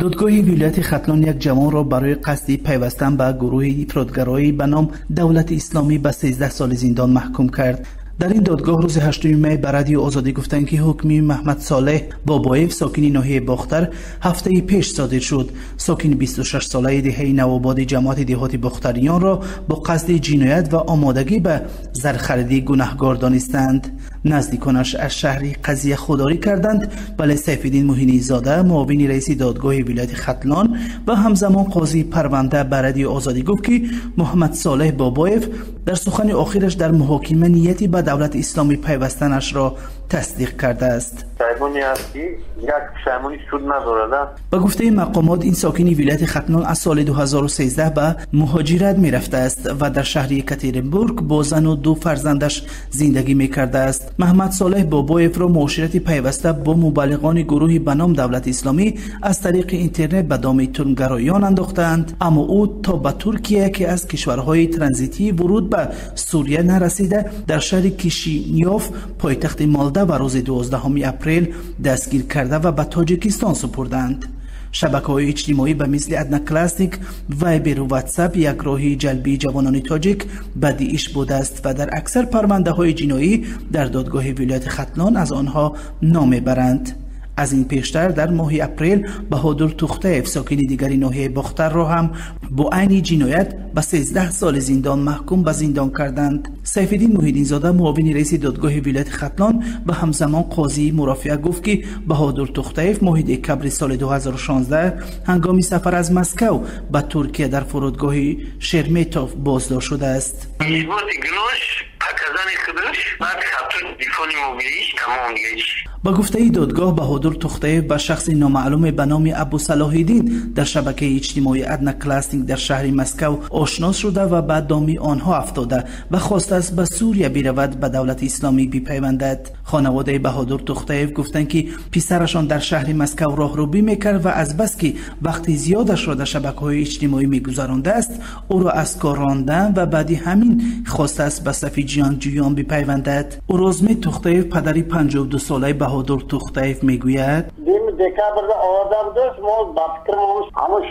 Додгоҳи вилояти Хатлон як ҷавонро барои қасди пайвастан ба гурӯҳи ифротгароӣ ба ном Давлати Исломӣ ба 13 соли зиндон маҳкум кард. Дар ин додгоҳ рӯзи 8 май ба Радиои Озодӣ гуфтанд, ки ҳукми Маҳмад Солеҳ Бобоев, сокини ноҳияи Бохтар, ҳафтаи пеш содир шуд. Сокини 26-солаи деҳаи Навободи ҷамоати деҳоти Бохтариёнро бо қасди ҷиноят ва омодагӣ ба зархаридӣ гунаҳгор донистанд. Наздиконаш аз шаҳри қазия худдорӣ карданд, вале Сайфиддин Муҳинизода, муовини раиси додгоҳи вилояти Хатлон ва ҳамзамон қозии парванда, ба Радиои Озодӣ гуфт, ки Муҳаммад Солеҳ Бобоев дар сухани охираш дар муҳокима нияти ба Давлати Исломӣ пайвастанашро тасдиқ кардааст. Ба гуфтаи мақомот, ин сокини вилояти Хатлон аз соли 2013 ба муҳоҷират мерафтааст ва дар шаҳри Екатеринбург бо зану ду фарзандаш зиндагӣ мекардааст. Маҳмад Солеҳ Бобоевро муоширати пайваста бо мубаллиғони гурӯҳи ба ном Давлати Исломӣ аз тариқи интернет ба доми тунгароён андохтаанд, аммо ӯ то ба Туркия, ки аз кишварҳои транзитии вуруд ба Сурия нарасида, дар шаҳри Кишинёв, пойтахти Молдова, рӯзи 12 апрел дастгир карда ва ба Тоҷикистон супурданд. Шабакаҳои иҷтимоӣ ба мисли Одноклассник, Вайберу Ватсап як роҳи ҷалби ҷавонони тоҷик ба дииш будааст ва дар аксар парвандаҳои ҷиноӣ дар додгоҳи вилояти Хатлон аз онҳо ном мебаранд. Аз ин пештар дар моҳи апрел Баҳодур Тухтаев, сокини дигари ноҳияи Бохтарро ҳам бо айни ҷиноят ба 13 соли зиндон маҳкум ба зиндон карданд. Сайфиддин Муҳиддинзода, муовини раиси додгоҳи вилояти Хатлон ва ҳамзамон қозии мурофиа, гуфт, ки Баҳодур Тухтаев моҳи декабри соли 2016 ҳангоми сафар аз Москав ба Туркия дар фурудгоҳи Шерметов боздошт шудааст. Ба гуфтаи додгоҳ, Баҳодур Тухтаев ба шахси номаълуме ба номи Абусалоҳиддин дар шабакаи иҷтимоии Одноклассник дар шаҳри Москав ошно шуда ва ба доми онҳо афтода ва хостааст ба Сурия биравад, ба Давлати Исломӣ бипайвандад. Хонаводаи Баҳодур Тухтаев гуфтанд, ки писарашон дар шаҳри Москав роҳрӯбӣ мекард ва азбаски вақти зиёдашро дар шабакаҳои иҷтимоӣ мегузарондааст, ӯро аз кор ронданд ва баъди ҳамин хостааст ба сафи ҷиёнҷӯён бипайвандад. Урозмед Тухтаев, падари 52-солаи Баҳодур Тухтаев, мегӯяд: декабрда оварда будааст, мо ба фикр ҳамун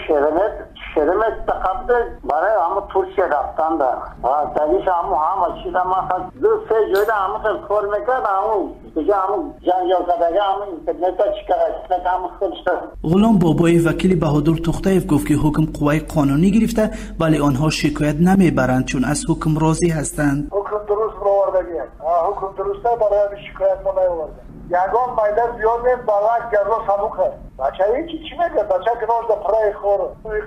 Шеремет тақабда барои ҳамун Турсия рафтанда ва дариш ҳамун ҳама чиза ма ду се ҷойда ҳамун хел кор мекард, ҳамун дига ҳамун ҷанҷол кардага, ҳамун интернета чӣ кара ҳамун хел. Ғулом Бобоев, вакили Баҳодур Тухтаев, гуфт, ки ҳукм қувваи қонунӣ гирифта, вале онҳо шикоят намебаранд, чун аз ҳукм розӣ ҳастанд. Ҳукм дуруст баровардагиам, ҳукм дуруста, барои ҳамин шикоят мо наовардем. Ягон майда зиёд нест, балак газо сабук аст. Бача ҳечи чӣ мекард? Бача гножда праи хор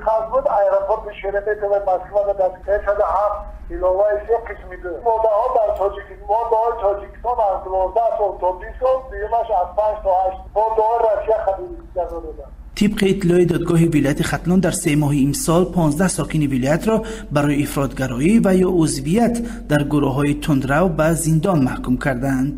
қасд буд, аэропорти Шереметьево Москвада даст 307 иловаи се қисми ду моддаҳо дар моддаҳои Тоҷикистон аз 12 сол то 20 сол, дуюмаш аз 5 то 8, моддаҳои Россия ҷазо доданд. Тибқи иттилои додгоҳи вилояти Хатлон, дар 3 моҳи имсол 15 сокини вилоятро барои ифротгароӣ ва ё узвият дар гурӯҳҳои тундрав ба зиндон маҳкум карданд.